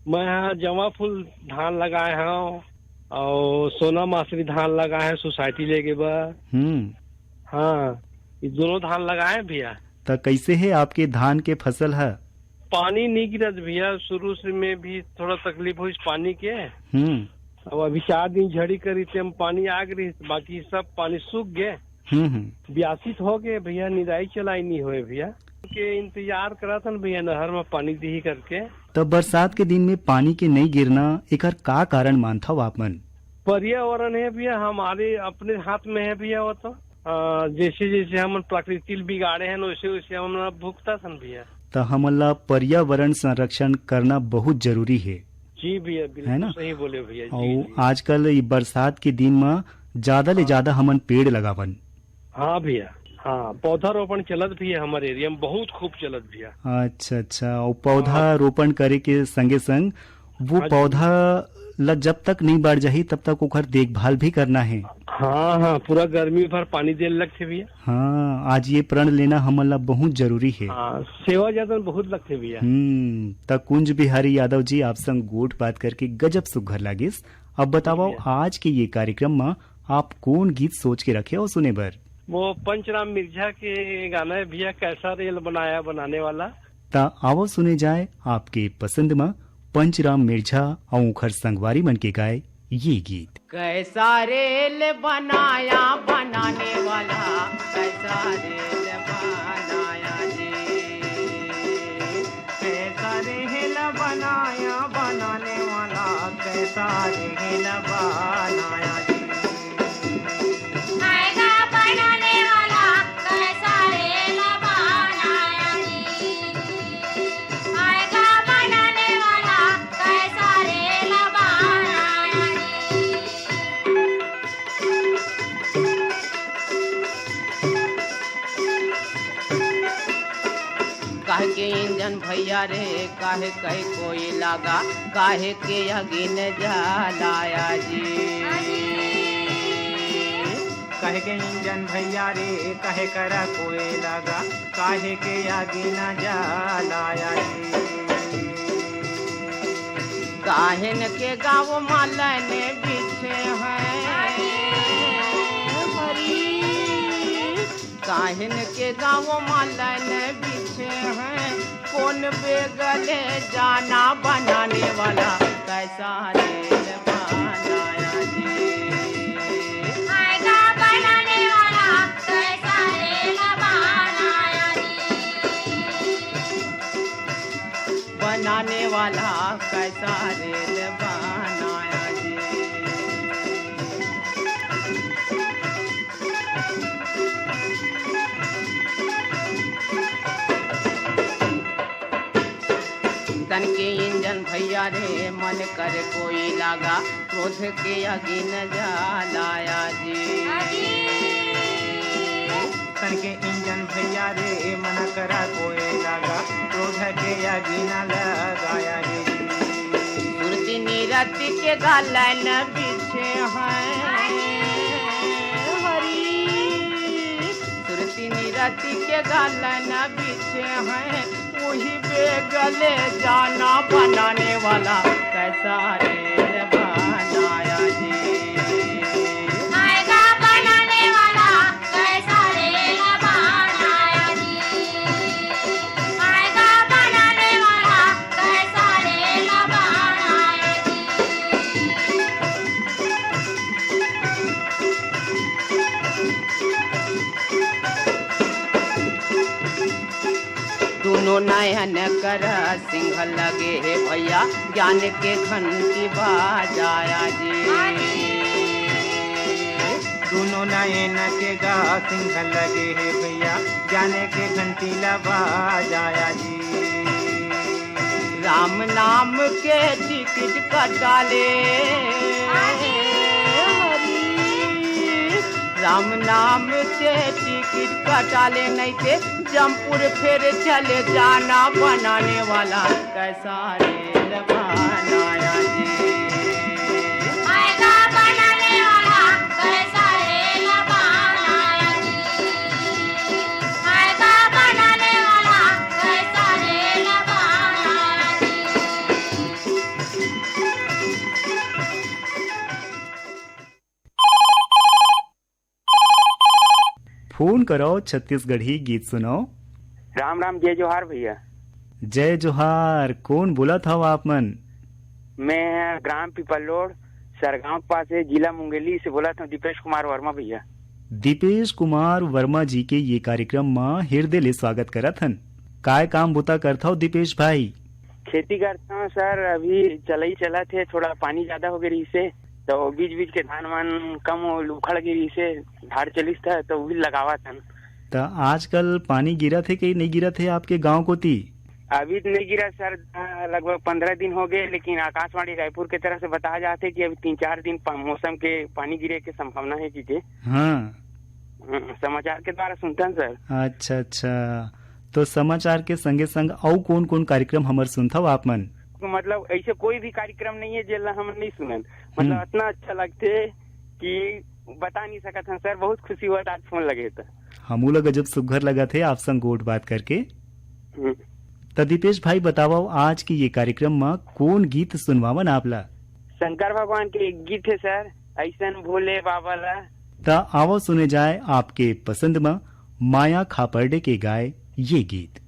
मैं ह जवा फूल धान लगाए हंव और सोना मासरी धान लगाए हंव सोसाइटी लेके बर। हम्म। हाँ, ये दोनों धान लगाए हंव भैया। त कैसे हे आपके धान के फसल ह? पानी नहीं गिरत भैया, शुरू से में भी थोड़ा तकलीफ होइस पानी के। हम्म। अब अभी चार दिन झड़ी करिस ते हम पानी आ गिस, बाकी सब पानी सूख गए। हम्म, हम्म। ब्यासी तो हो गए भैया, निराई चलाई नहीं होए भैया। के इंतजार करत हन भैया, नहर में पानी दिही करके। त बरसात के दिन में पानी के नहीं गिरना, एकर का कारण मानथव आप मन? पर्यावरण है भैया, हमारे अपने हाथ में है भैया, वो तो, अ, जैसे जैसे हमन प्रकृति ल बिगाड़े हैं, वैसे वैसे हमन भुगतत हन भैया। त हमन ला पर्यावरण संरक्षण करना बहुत जरूरी है। जी भैया, बिल्कुल है ना? सही बोले भैया, जी, और जी। आजकल ये बरसात के दिन में ज्यादा ले हाँ। ज्यादा हमन पेड़ लगावन। हाँ भैया, हाँ, पौधारोपण चलत भी है हमारे एरिया में, बहुत खूब चलत भी है। अच्छा, अच्छा। और पौधा हाँ। रोपण करे के संगे संग वो हाँ जी। पौधा ल जब तक नहीं बढ़ जाही, तब तक ओकर देखभाल भी करना है। हाँ, हाँ, पूरा गर्मी भर पानी देल लगथे भैया। हाँ, आज ये प्रण लेना हमन ला बहुत जरूरी है। हाँ, सेवा जतन बहुत लगथे भैया। हम्म, त कुंज बिहारी यादव जी, आप संग गोठ बात करके गजब सुघर लागिस। अब बतावव, भैया। आज के ये कार्यक्रम म आप कौन गीत सोच के रखे हो सुने बर? वो पंचराम मिर्झा के गाना है भैया, कैसा रेल बनाया बनाने वाला। त आवव सुने जाए आपके पसंद म पंचराम मिर्झा अउ ओखर संगवारी मन के गाए ये गीत। कैसा रेल बनाया बनाने वाला, कैसा रेल बनाया जी। कैसा रेल बनाया बनाने वाला, कैसा रेल बनाया जी। आएगा बनाने वाला, कैसा रेल बनाया जी। आएगा बनाने वाला, कैसा रेल बनाया जी। काहे के इंजन भैया रे, काहे कहे कोई लागा, काहे के अगिन जलाया जी। काहे के इंजन भैया रे, काहे करा कोई लागा, काहे के अगिन जलाया जी। काहेन के गाँव मालन बिछे हैं हरी, काहिन के गाँव मालन बिछे हैं, कौन बेगले जाना बनाने वाला, कैसा रेल बनाया जी। आएगा बनाने वाला, कैसा रेल बनाया जी। बनाने वाला, कैसा रेल बनाया जी। तन के इंजन भैया रे, मन कर कोई लागा, क्रोध के आगी न जलाया जी। तन के इंजन भैया रे, मन करा कोई लागा, क्रोध के आगी न लगाया जी। सुरती निरति के गालन बिछे हैं हरी, सुरती निरति के गालन बिछे हैं, वही बेगले जाना बनाने वाला, कैसा रेल बनाया जी। आएगा बनाने वाला, कैसा रेल बनाया जी। आएगा बनाने वाला, कैसा रेल बनाया जी। दोनों नयन कर सिंह लगे हे भैया, ज्ञान के घंटी बजाया जी। दोनों नयन के गा सिंह लगे हे भैया, ज्ञान के घंटी ला बजाया जी। राम नाम के टिकट कटा ले हरी। राम नाम से टिकट कटा ले, नहीं ते जमपुर फिर चले जाना। बनाने वाला कैसा रेल बनाया जी? फायदा बनाने वाला कैसा रेल बनाया जी? फायदा बनाने वाला कैसा रेल बनाया जी? फोन करो, छत्तीसगढ़ी गीत सुनो। राम राम, जय जोहार भैया। जय जोहार। कौन बोलत हव आप मन? मैं ग्राम पिपलोड़, सरगांव पास है, जिला मुंगेली से बोलत हूँ, दीपेश कुमार वर्मा भैया। दीपेश कुमार वर्मा जी के ये कार्यक्रम म हृदय ले स्वागत करत हन। काय काम बुता करथव दीपेश भाई? खेती करता हूँ सर, अभी चलई चलत हे, थोड़ा पानी ज्यादा हो गए रही से, तो बीच बीच के धान वान कम हो, उखड़ गए रही से, धार चलिस था, तो भी लगावत हन। त आजकल पानी गिरत हे कि नहीं गिरत हे आपके गांव कोती? अभी तो नहीं गिरा सर, लगभग पंद्रह दिन हो गए, लेकिन आकाशवाणी रायपुर के तरफ से बताया जाते कि अभी तीन चार दिन पा-, मौसम के पानी गिरे के संभावना है जी के। हाँ। हम्म, समाचार के द्वारा सुनता हूँ सर। अच्छा, अच्छा। तो समाचार के संगे संग अउ कौन कौन कार्यक्रम हमर सुनथव आप मन? मतलब ऐसे कोई भी कार्यक्रम नहीं है जेला हम नहीं सुनन। मतलब हम्म। इतना अच्छा लगते कि बता नहीं सकत हन सर, बहुत खुशी हुआ आज फोन लगे त। हमू ला गजब सुघर लगत हे आप संग गोठ बात करके। हम्म। त दीपेश भाई बतावव, आज के ये कार्यक्रम म कौन गीत सुनवावन आप ला? शंकर भगवान के एक गीत है सर, ऐसन भोले बाबा ला। त आवव सुने जाए आपके पसंद म माया खापर्डे के गाए ये गीत।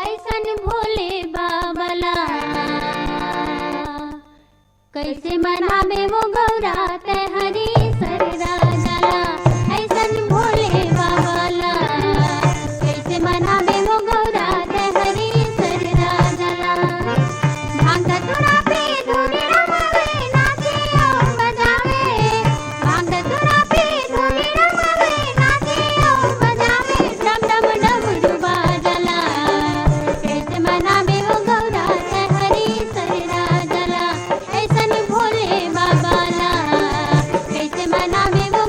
ऐसन भोले बाबा ला कैसे मनाबे वो गौरा, तैं हरी सर राजा ला। ऐसन भोले बाबा ला कैसे मनाबे वो गौरा, तैं हरी सर राजा ला। भांग धतूरा पी धूनी रमावे, नाचे और बजावे। भांग धतूरा पी धूनी रमावे, नाचे और बजावे। डम डम डमरू बाजा ला, कैसे मनाबे वो गौरा, तैं हरी सर राजा ला। ऐसन भोले बाबा ला कैसे मनाबे वो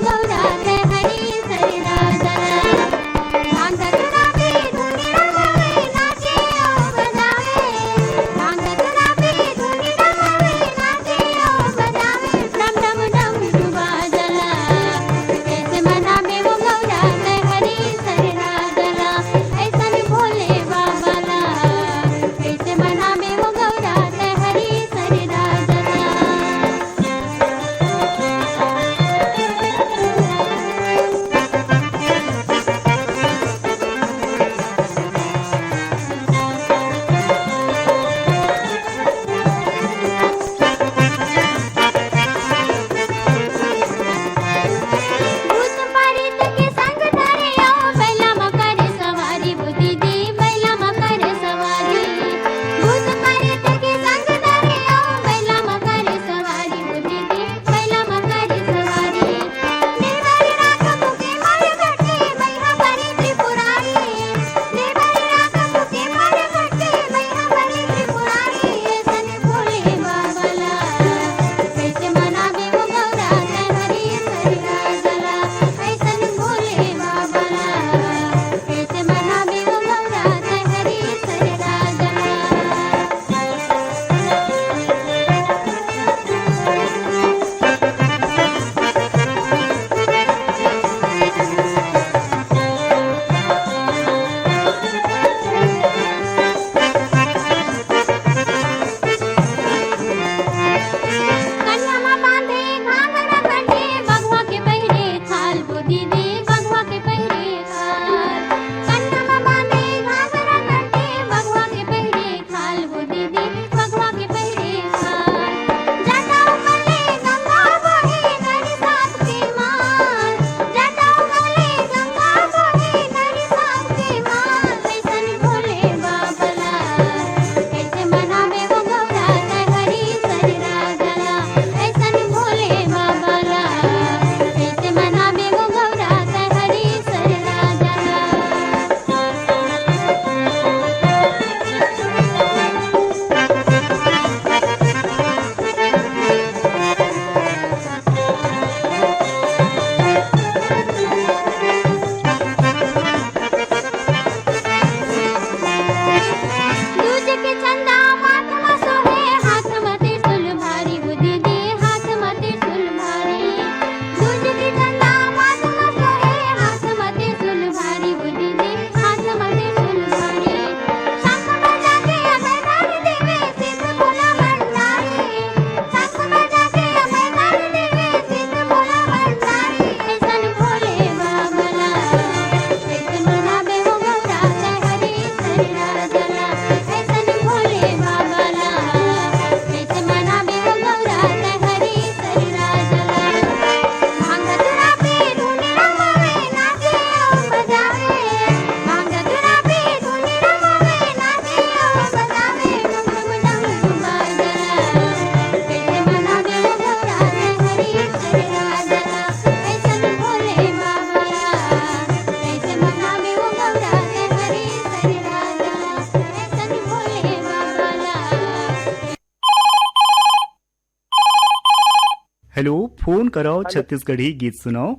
हेलो, फोन करव छत्तीसगढ़ी गीत सुनव।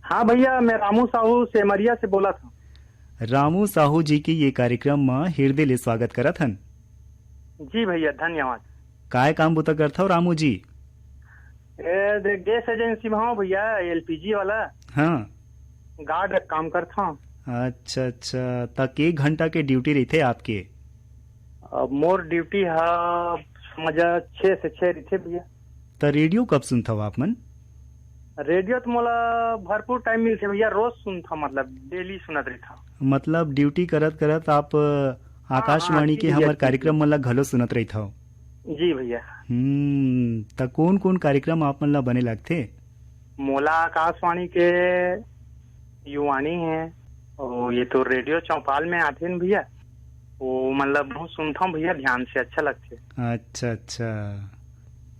हाँ भैया, मैं रामू साहू सेमरिया से बोलत हँव। रामू साहू जी के ये कार्यक्रम म हिरदे ले स्वागत करत हन। जी भैया, धन्यवाद। काय काम बुता करथव रामू जी? ए, दे, गैस एजेंसी में हँव भैया, एलपीजी वाला। हाँ। गार्ड काम करथँव। अच्छा, अच्छा, त के घंटा के ड्यूटी रहिथे आपके? अब मोर ड्यूटी ह, समझ, छः से छः रहिथे भैया। त रेडियो कब सुनथव आप मन? रेडियो तो मोला भरपूर टाइम मिलथे भैया, रोज सुनथँव, मतलब डेली सुनत रहिथँव। मतलब ड्यूटी करत करत आप, अ, हाँ, हाँ, आकाशवाणी जी के जी, हमर जी, कार्यक्रम जी। मन ला घलो सुनत रहिथव। जी भैया। हम्म, त कोन कोन कार्यक्रम आप मन ला बने लगथे? मोला आकाशवाणी के युवाणी है, और ये तो रेडियो चौपाल में आथे न भैया, वो मतलब बहुत सुनथँव भैया ध्यान से, अच्छा लगथे। अच्छा, अच्छा।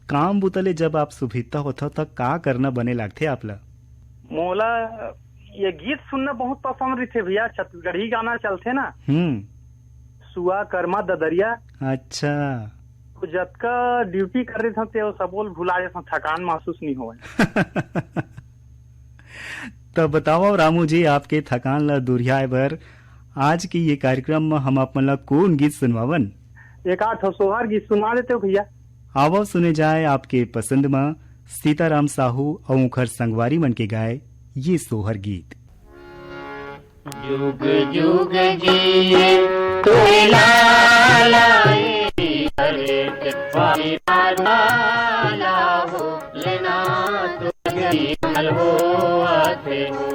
काम बुता ले जब आप सुभिता होथव, त का करना बने लागथे आप ला? मोला ये गीत सुनना बहुत पसंद रहिथे भैया, छत्तीसगढ़ी गाना चलथे ना। हम्म। सुआ, करमा, ददरिया। अच्छा। तो जतका ड्यूटी कर रहिथँव, ते वो सबो ल भुला जाथँव, थकान महसूस नहीं होवय। त बतावव रामू जी, आपके थकान ला दुरिहाय बर आज के ये कार्यक्रम म हम आप मन ला कोन गीत सुनवावन? एक आध ठो सोहर गीत सुनवा देते हो भैया। आवव सुने जाए आपके पसंद म सीताराम साहू अउ उंखर संगवारी मन के गाए ये सोहर गीत। जुग जुग जिए तोरे लाला, ए अरे पानी लाला हो, लेना तो गई मंगल हो आते हो।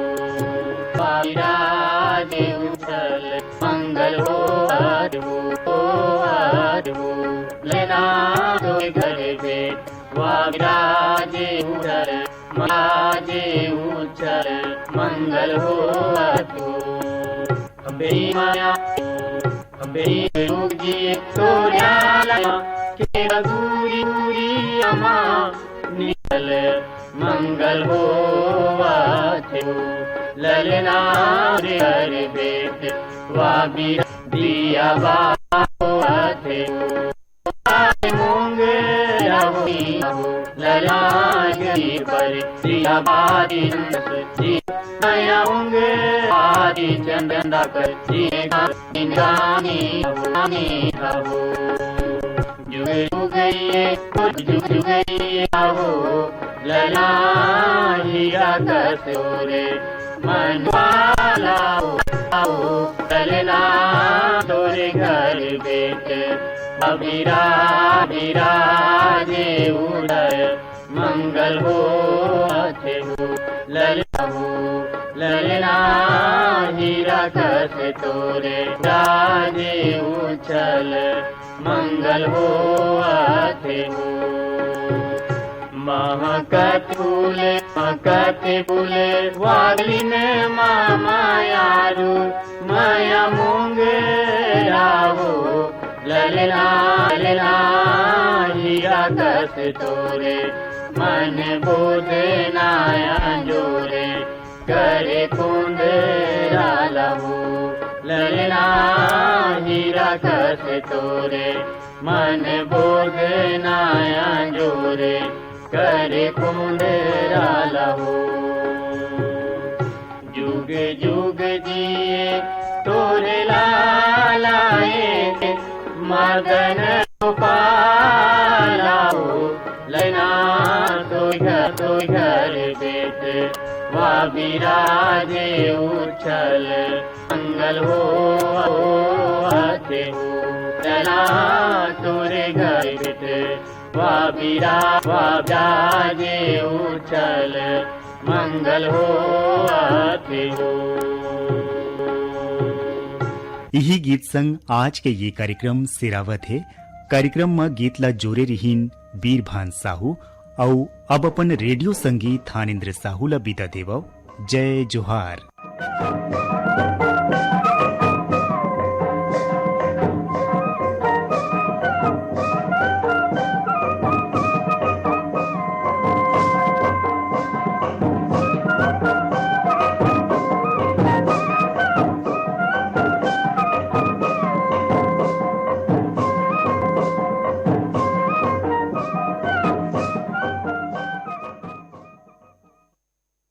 पानी राजे उछल मंगल हो आते हो, हो आते हो। लेना तो घर पे वाविराजे उछल, वाविराजे उछल मंगल हो आते हो। अबे माया, अबे जी तोरा के दूरी दूरी अमा निकल मंगल हो आते हो। ललना रे अरे बेट वाविराजे दिया बा हो आते हो। मूंग रहो, ललांग पर सिया बारी नंदस जी, आया मूंग आदि चंदन दा कर जी, गानी हो, गानी हो। जुग जुग ये, जुग जुग ये हो, लला हीरा कसूरे, मनवाला हो, आओ, ललना तोरे घर बेट, अबिरा, बिराजे उदय, मंगल हो आते हो, ललना हो, ललना हीरा कस तोरे, राजे उछल, मंगल हो आते हो। महकत फूले, महकत फूले, वाली में मामा यारू, माया मूंग राहो, ललना, ललना, हीरा कस तोरे, मन बोध नाया जोरे, करे कुंद रालहू, ललना, हीरा कस तोरे, मन बोध नाया जोरे, करे कुंद रालहू। जुग जुग जिए तोरे लाला ए, मदन गोपाला हो, ललना तो घर, तो घर बेट, वा बिराजे उछल, मंगल हो, हो आते हो, ललना तोरे घर बेट, वा बिरा-, वा बिराजे उछल, मंगल हो आते हो। इही गीत संग आज के ये कार्यक्रम सिरावत हे। कार्यक्रम म गीत ला जोरे रिहिन बीरभान साहू, अउ अब अपन रेडियो संगी थानेंद्र साहू ला बिदा देवव। जय जोहार।